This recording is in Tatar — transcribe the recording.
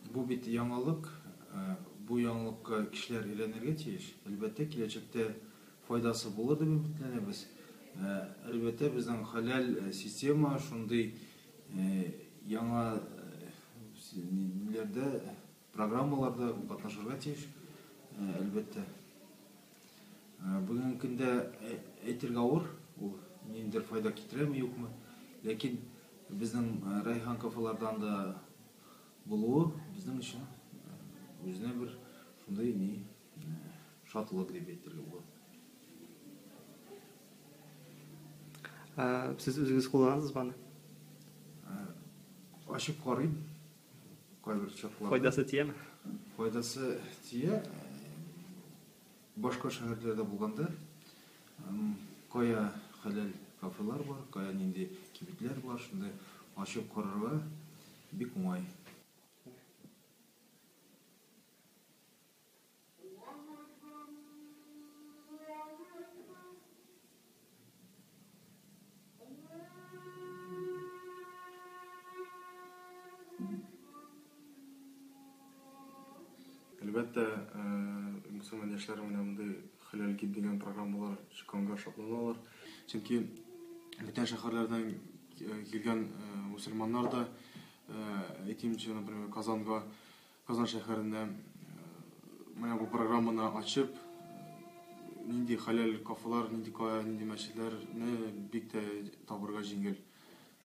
Бу бит яңалык, бу яңалыкка кешеләр өйрәнергә тиеш. Әлбәттә, киләчәктә файдасы булыр дип өметләнәбез. Әлбәттә, безнең хәләл система шундый яңа ниләрдә, программаларда катнашырга тиеш, әлбәттә. Бүгенге көндә әйтергә авыр, ул ниндидер файда китерәме, юкмы. Ләкин безнең Райхан кафелардан да булуы безнең өчен үзенә бер шундый ни шатлык дип әйтергә була. Сез үзегез кулланасызмы аны? Ачып карыйм кайбер чакларда. Файдасы тияме? Файдасы тия. Башка шәһәрләрдә булганда, кая хәләл кафелар бар, кая нинди кибетләр бар, шунда ачып карарга бик уңай. Әлбәттә, мөселман яшьләре менә мондый Хәләл гид дигән программалар чыкканга шатланалар. Чөнки бүтән шәһәрләрдән килгән мөселманнар да, әйтимче, например, Казанга, Казан шәһәренә менә бу программаны ачып, нинди хәләл кафелар, нинди кая, нинди мәчетләрне бик тә табырга җиңел.